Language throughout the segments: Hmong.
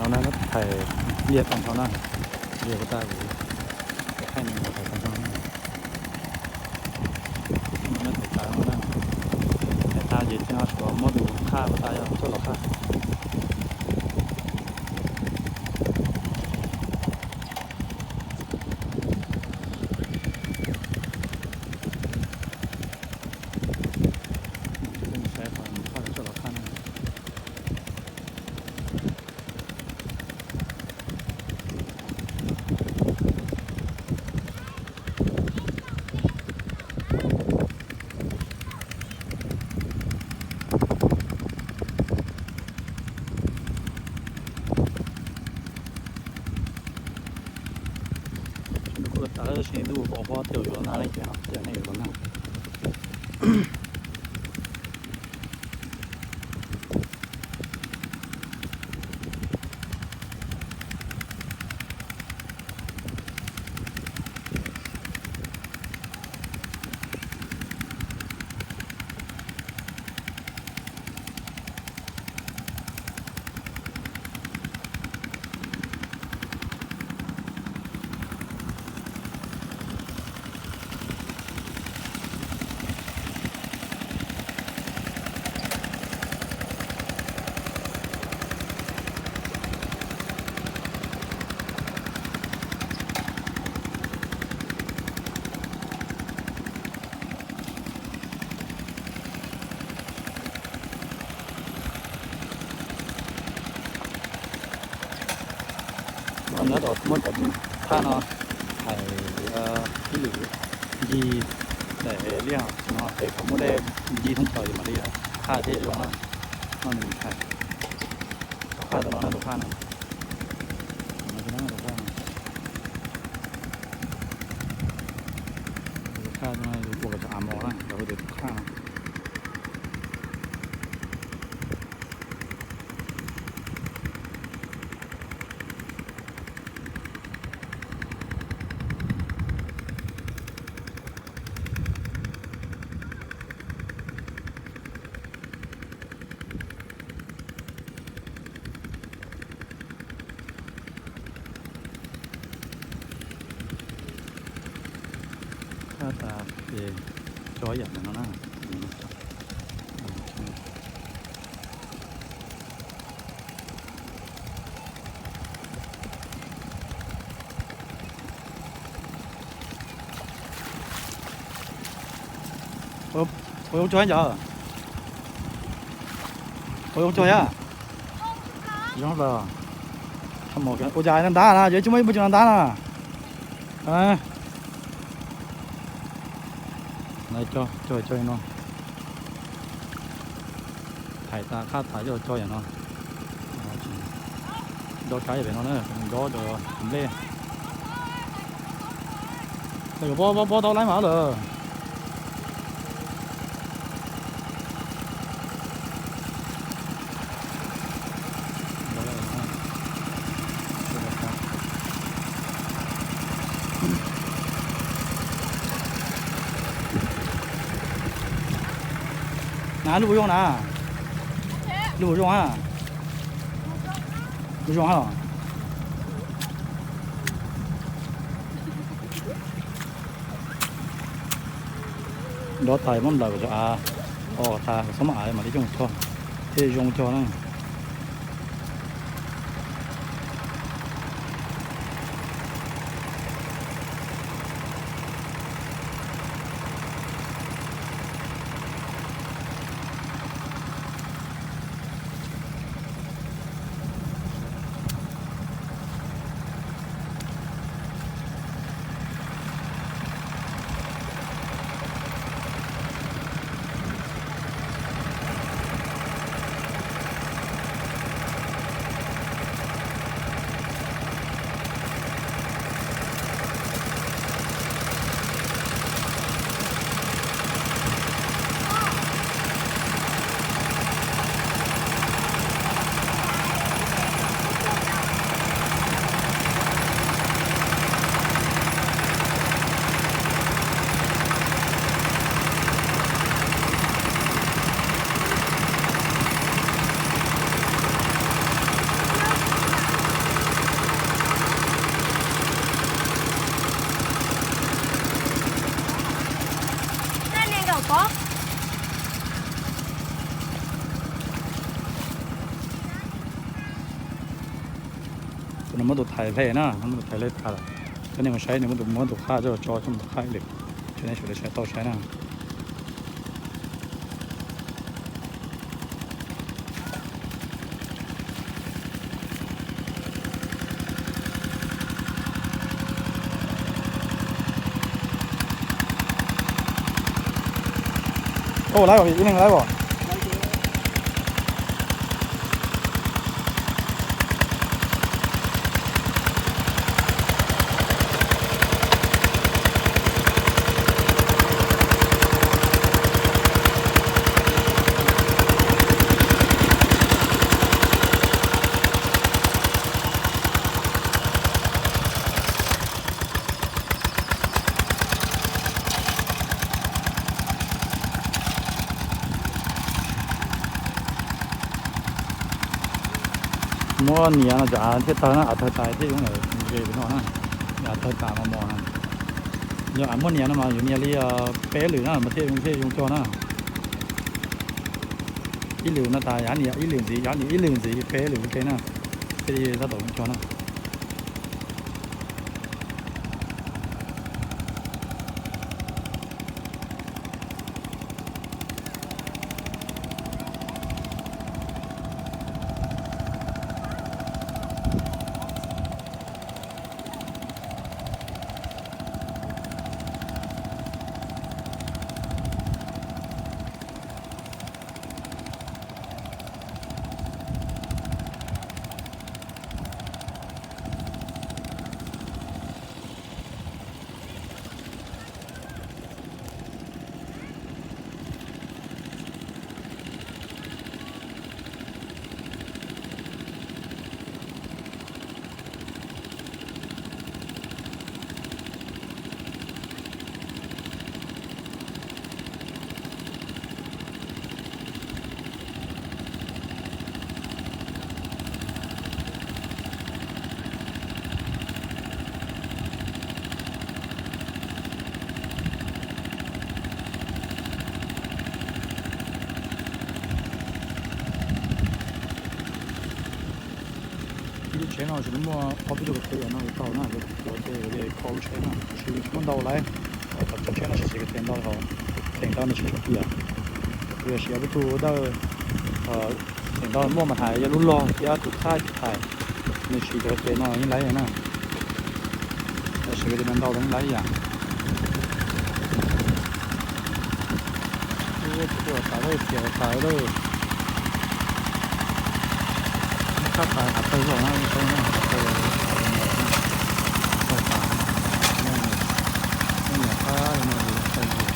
No na, thaiv liaj tag nrho na, liaj puas tas, thaij no thaiv tag nrho na. No na, thaiv tas no na, thaiv tas ces tseem ho tshuav muab tus qhaj puas tas yog coj los qhaj. Mus saib qhov qhaj coj los qhaj na. Kuj tas tab sis ntuj ua pob tej zaum yuav los nag ne, ces ho tej zaum nej yuav los nag. Nyob tau muab cov thaj no thaiv ib lwm ncig daim liaj no, ces kom muaj dej ncig thoob plaws mam li thaj thiaj zoo na. No nws thaiv tus qhaj, tus no na, tus qhaj no, tus qhaj no, tus qhaj no ua kom cov av mos na, cov hu tias tus qhaj no. Thaj tas ces tso ib yam ntawm no na. Ua zoo tsuag yom? Ua zoo tsuag yom? Zoo lawm. Ua cas ntab na, yog tsis muaj ib pob tsuas ntab na. Cog cog no. Thaiv tas qhaj tas coj los tso yam no. Dob kab pem no na, dob rau nplej. Yuav pob pob taub laib mas lawm. Na lub zoo na. Lub zoo ha. Lub zoo ha los. Dob tas muab nplawm kom cov av o tas kom txhob muaj av mam li coj mus tso thiaj zoo cog na. Tus no muab tus thaiv hle na, muab tus thaiv hle tas lawm. Coj nej mus saib, nws muab tus, muab tus qhaj coj tso, coj mus qhaj ib lwm, coj nej sawv daws saib tau saib na. Ua lawm, ib leeg lawm os. Muab nias no cov av thiaj tawg na, av tawg tas thiaj zoo ze pem no na. Av tawg tas mos mos na. Yog av muaj nias no mas yuav nias li peb lwm na mas thiaj, thiaj zoo cog na. Ib lwm no tas yog nias ib lwm ntxiv, yog nias ib lwm ntxiv peb lwm ua ke na, thiaj li tab tom zoo cog na. Ib lub tsheb no tsis muaj ob peb tug ko taw no tau na, cov ko taw kho lub tsheb no, tab sis tsis muaj ntau lawm. Cov tsheb no siv siv ko taw ntau, theem ntau nws tsis tshua kiam. Tiam sis ob peb tug dawb, theem ntau muaj mas hais yog lub log thiab tus qhaj tsis hais, nws siv cov ko taw no yeej laib na. Tab sis ko taw ntau ntau los yeej laib ib yam. Ub, txiav ua tas lawm, txiav ua tas lawm. Tshaj tas hav tawg zog na, tshaj tas hav tawg, tshaj tas, nej niam qab li no li tawg li.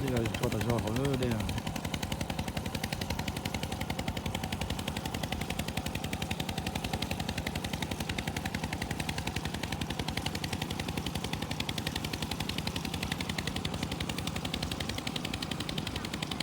Dej los tso tas zog hauv lawm dej.